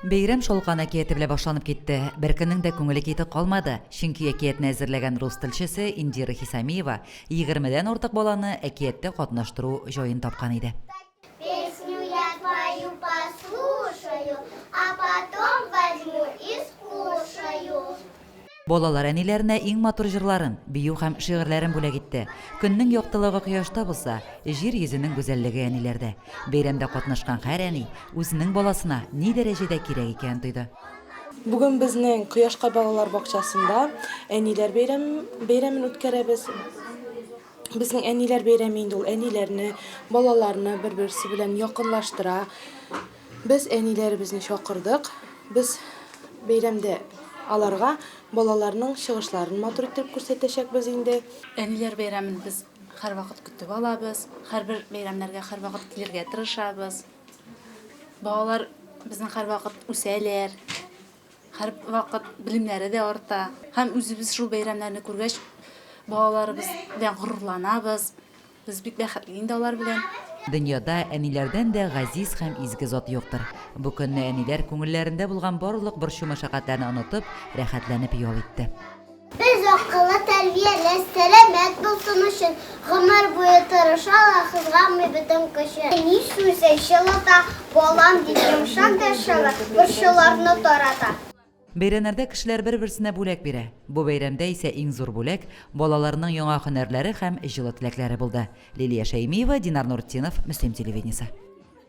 Бәйрәм Шалкан әкияте белән башланып китте. Беркемнең дә күңеле китек калмады, чөнки әкиятне әзерләгән рус телчесе Индира Хисамиева егермедән артык баланы әкияттә катнаштыру җаен тапкан иде. Песню я твою послушаю, а потом возьму и скушаю. Балалар әниләренә иң матур җырларын, бию һәм шигырьләрен бүләк итте. Көннең яктылыгы кояшта булса, җир йөзенең гүзәллеге әниләрдә. Бәйрәмдә катнашкан һәр әни үзенең баласына ни дәрәҗәдә кирәк икәнен тойды. Бүген безнең Кояшкай балалар бакчасында Әниләр бәйрәм бәйрәмен үткәрәбез. Безнең Әниләр бәйрәме инде ул әниләрне, балаларны бер-берсе белән якынлаштыра. Без әниләребезне чакырдык. Без бәйрәмдә аларга балаларның чыгышларын матур иттереп күрсәтәчәкбез инде. Әниләр бәйрәмен без һәрвакыт көтеп алабыз. Һәрбер бәйрәмнәргә һәрвакыт килергә тырышабыз. Балалар безнең һәрвакыт үсәләр. Һәрвакыт белемнәре дә арта. Һәм үзебез шул бәйрәмнәрне күргәч, балаларыбыз белән горурланабыз. Без бик бәхетле инде алар белән. Дөньяда әниләрдән дә газиз һәм изге зат юктыр. Бу көнне әниләр күңелләрендә булган барлык борчу-мәшәкатьләрне онытып, рәхәтләнеп ял итте. Без акыллы, тәрбияле, сәламәт булсын өчен гомер буе тырышалар, кызганмый бөтен көчен. Әни сүзе җылыта, балам дип йомшак дәшәләр, борчуларны тарата. Бәйрәмнәрдә кешеләр бер-берсенә бүләк бирә. Бу бәйрәмдә исә иң зур бүләк, балаларның яңа һөнәрләре һәм җылы теләкләре булды. Лилия Шәймиева, Динар Нуртдинов, Мөслим телевидениесе.